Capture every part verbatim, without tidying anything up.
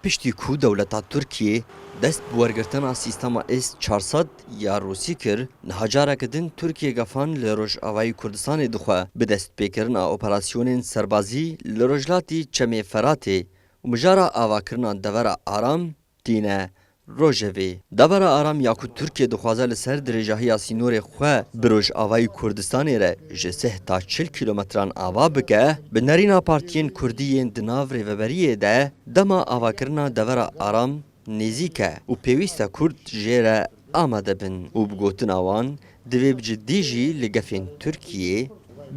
Piştî ku dewleta Tirkiyê dest bi wergirtina sîstema S çar sed ya Rûsî kir, niha careke din Tirkiye gefan li Rojavayê Kurdistanê dixwe. Bi destpêkirina operasyonên serbazî li rojhilatî Çemê Feratê û mijara avakirina devera Aram tîne rojevê. Devera Aram ya ku Tirkiye dixwaze li ser dirêjahiya sînorê xwe bi Rojavayê Kurdistanê re ji sih ta çil kîlometran ava bike, bi nerîna partiyên kurdî yên di nav rêveberiyê de dema avakirina devera Aram nêzîk e û pêwîst e kurd jê re amade bin û bi gotina wan divê bi cidî jî li gefên Tirkiyê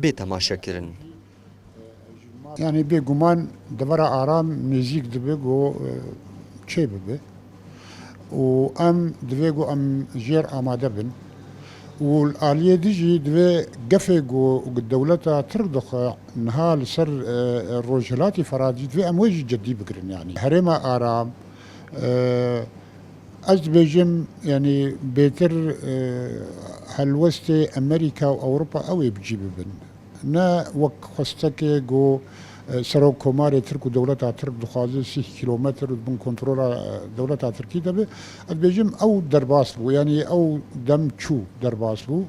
bê temaşekirin. Yanî bêguman devera Aram nêzîk dibe ku, e, çêbibe û em divê ku em jêr amade bin û li aliyê din jî divê gefê ku dewleta Tirk dixwe niha li ser, e, Rojhilatî Feratî divê em wê jî cidî bigirin yanî. Herêma Aram, e, ez dibêjim yanî bêtir, e, helwestê Amerîka û Ewropa ew ê bi cî bibin. Ne wek xwestekê ku, e, Serok Komarê Tirk û dewleta Tirk dixwaze sîh kîlometr di bin kontrola, e, dewleta Tirkî de be. Ez dibêjim ew derbas bû, yanî ew dem çû derbas bû.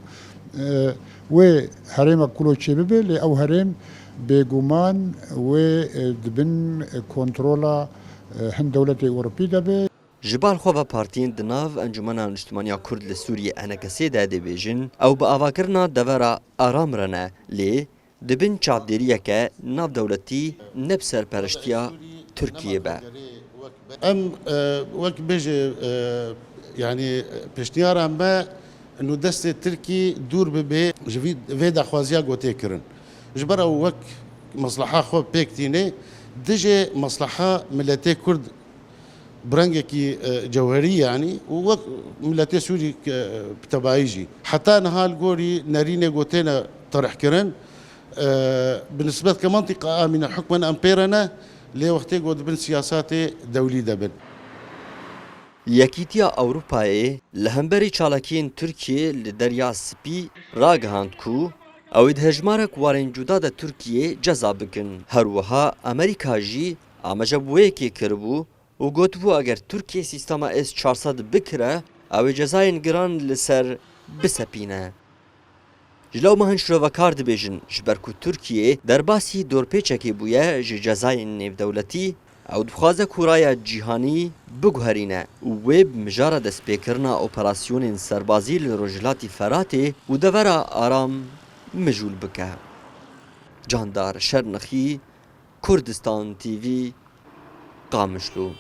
E, wê herêmek kulo çêbibe, lê ew herêm bêguman wê, e, di bin kontrola, e, hin dewletê Ewropî de be. Ji balxwe ve partiyên di nav Encûmena Niştimaniya Kurd li Sûriyê, ENKSê, de dibêjin, ew bi avakirina devera Aram re ne, lê di bin çavdêriyeke navdewletî ne bi serperiştiya Tirkiyê be. Em, e, wek bêje, e, yanî pêşniyara me nû destê Tirkî dûr bibe ji vî, vê daxwaziya ku tê kirin. Ji ber ew wek mesleha xwe pêk tîne, dijê mesleha miletê Kurd bi rengekî, e, cewherî yanî û wek miletê Sûrî, e, bi tebayî jî. Heta niha li gorî nerînê ku têne terihkirin, e, bi nisbet ke mantîqa amîne hukmen em pê re ne, lê wextê ku di bin siyasatê dewlî de bin. Yekîtiya Ewropayê li hemberî çalakiyên Tirkiyê li Derya Spî ragihand ku ew ê di hejmarek warên cuda de Tirkiyê ceza bikin. Her wiha Amerîka jî amaje bi wê yekê kiribû û gotibû, eger Tirkiye sîstema S çar sed bikire, ew ê cezayên giran li ser bisepîne. Ji lewma hin şirovekar dibêjin, ji ber ku Tirkiye derbasî dorpêçekê bûye ji cezayên nêvdewletî, ew dixwaze ku raya cîhanî biguherîne û wê bi mijara destpêkirina operasyonên serbazî li Rojhilatî Feratê û devera Aram mijûl bike. Candar Şernexî, Kurdistan T V, Qamişlo.